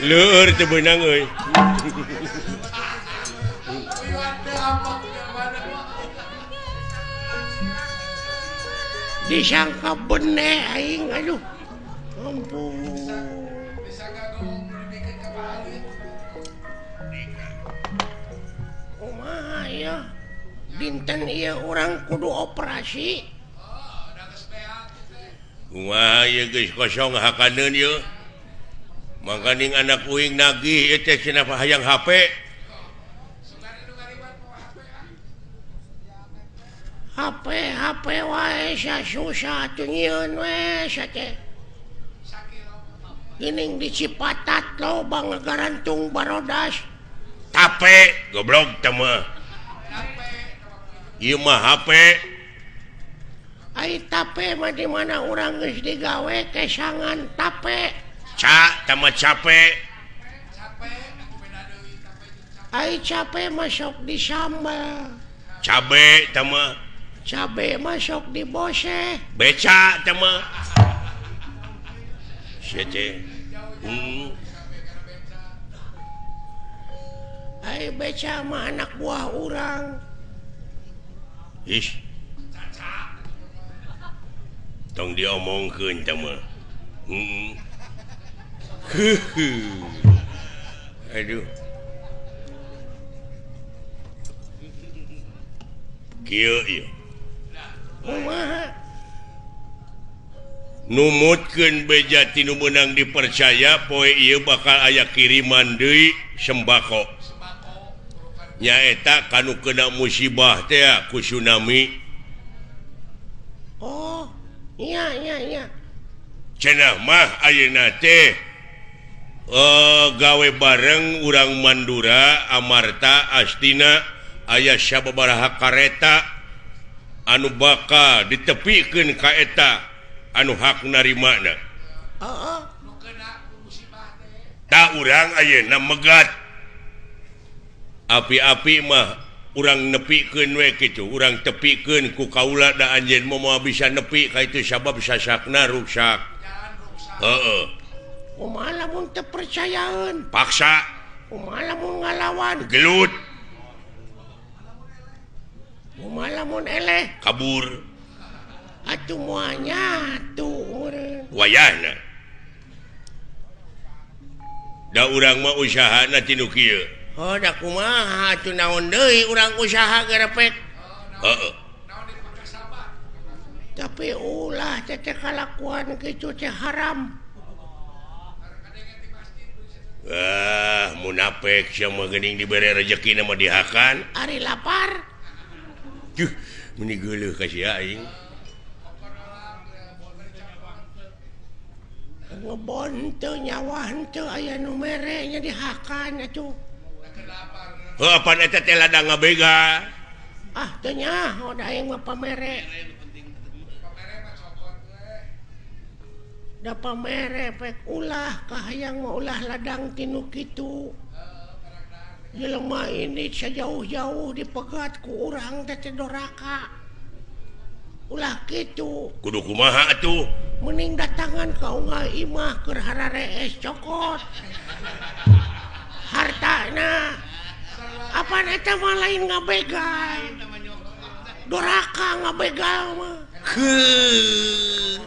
Leur teu beunang euy. Disangka bene aing aduh. Ampun. Kumaha ya? Dinten ieu urang kudu operasi. Kumaha ieu geus kosong hakaneun ieu. Mangkaning anak uing nagih ieu teh cenah hayang HP. HP HP wae susah atuh nyieun we sia teh. Geuning di Cipatat loba ngagarantung barodas. Tape goblok teh mah. Ieu mah HP. Ai tape mah di mana urang geus digawe kesangan tape. Ca teh mah cape. Ai cape mah sok disambel. Cabe teh mah. Cabe masuk di bose. Beca teh mah. Sia teh. Ai beca mah anak buah urang. Ih. Tong diomongkeun teh mah. Aduh. Kieu ieu. Kumaha? Numutkeun beja ti nu meunang dipercaya poe ieu bakal aya kiriman deui sembako. Nyaeta kanu kena musibah teh ku tsunami. Oh, iya iya iya. Cenah mah ayeuna teh gawe bareng urang Mandura, Amarta, Astina aya sababaraha kareta anu bakal ditepikeun ka eta anu hak narimana. Heeh. Ta urang ayeuna megat. Api-api mah urang nepikeun we kitu, urang tepikeun ku kaula da anjeun moal bisa nepi ka itu sabab sasakna ruksak. Heeh. Kumaha lamun teu percayaeun? Paksa. Kumaha lamun ngalawan? Gelut. Kumaha lamun eleh? Kabur. Atuh moal nyatu meureun. Wayahna. Da urang mah usahana ti nu kieu. Oh, da kumaha atuh naon deui urang usaha gerepek. Heeh. Tapi ulah teh kalakuan kitu teh haram. Ah, munafik sia mah geuning dibere rejeki mah dihakan. Ari lapar. Juh, meni geuleuh ka sia aing. Ngebon teu nyawa henteu aya nu mere nya dihakan atuh. Heuh, apan eta teh ladang ngabega. Ah, teu nyaho da aing mah pamere. Da pamere pek ulah kahayang mah ulah ladang tinu kitu. Jelema ini sejauh-jauh dipegat ku urang teh teh doraka. Ulah kitu. Kudu kumaha atuh? Mending datangan ka unggal imah keur hararees cokot. Hartana. Apan eta mah lain ngabegal. Doraka ngabegal mah. Heuh.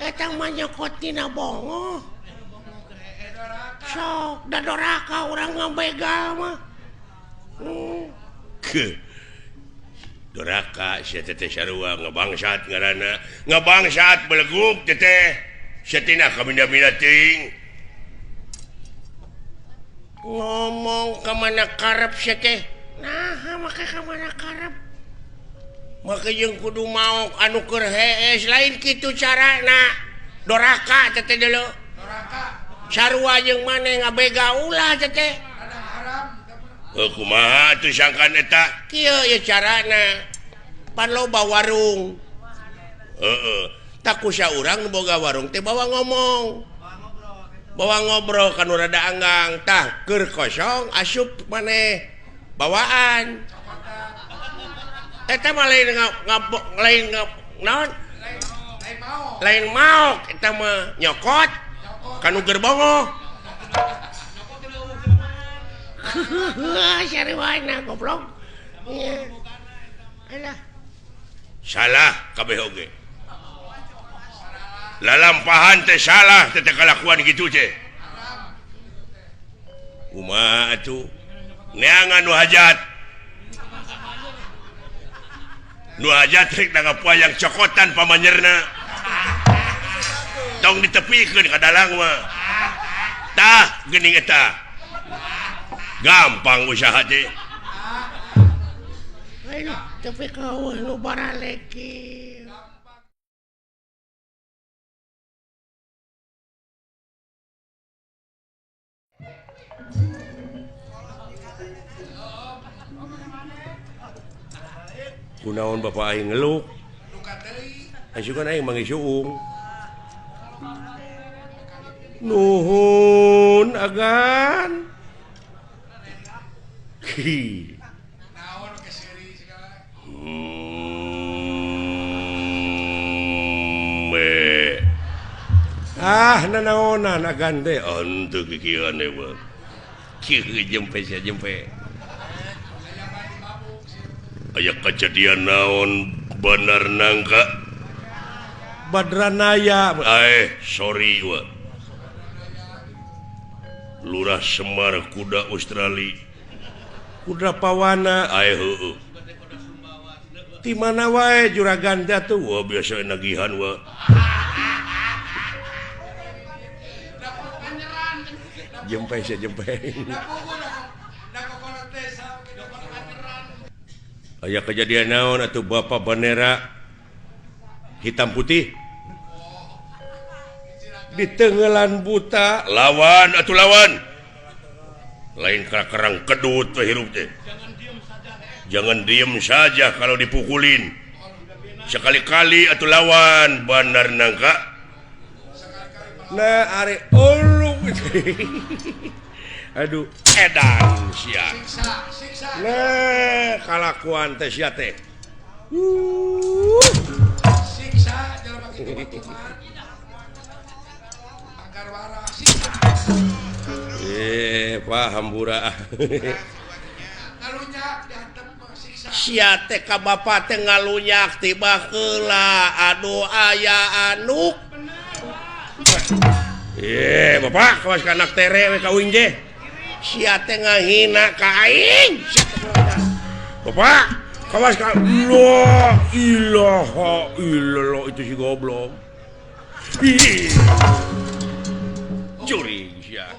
Eta mah nyokot tina bongoh. Sok da doraka urang ngabegal mah. Ke. Doraka sia teh sarua ngabangsat ngaranna. Ngabangsat beleguk teh teh. Sia tina kabinda-binda teuing. Ngomong ka mana karep sia teh? Naha make ka mana karep? Make jeung kudu maok anu keur hees lain kitu carana. Doraka teh teh deuleu. Doraka. Sarua jeung maneh ngabega ulah teh teh. Heuh kumaha atuh sangkan eta? Kieu ye carana. Pan loba warung. Heeh. Tak ku saurang nu boga warung teh bawa ngomong. Bawa ngobrol kan rada anggang. Tah keur kosong asup maneh bawaan. Eta mah lain lain naon? Lain maok eta mah nyokot. Kanu gerbongo. Sarwana goblok. Alah. Salah kabeh oge. Lalampahan teh salah teh kalakuan kitu teh. Kumaha atuh? Neangan nu hajat. Nu hajat rek nanggap wayang cokotan pamanyerna. Tong ditepikeun ka dalang mah. Tah geuning eta. Gampang usaha teh. Ayo tepi ka nu baraleki. Kunaon bapak aing ngeluk? Asukan aing manggih suung. Nuhun agan. Ah nanaonan agan teh henteu kikieuan deui mah. Kieu jempe sia jempe. Aya kejadian naon bener nangka Badranaya sorry wa. Lurah Semar kuda Australia kuda pawana heueuh. Ti mana wae juragan teh atuh wah biasa nagihan wa. Jempe sia jempe. Aya kejadian naon atuh bapak bendera hitam putih ditenggelan buta lawan atuh lawan lain kerang kedut teh hirup teh. Jangan diem saja kalau dipukulin sekali-kali atuh lawan bandar nangka nah are ulung. Aduh edan sia. Nah kalakuan teh sia teh. Siksa jelema kitu mah. Agar waras siksa. Pak hampura. Ngalunyak dihantem siksa. Sia teh ka bapa teh ngalunyak tiba heula aduh aya anuk. Bapak kawas ka anak tere we ka uing teh. Sia teh ngahina ka aing. Bapak kawas ka la ilaha illallah itu si goblok. Ih. Curi sia.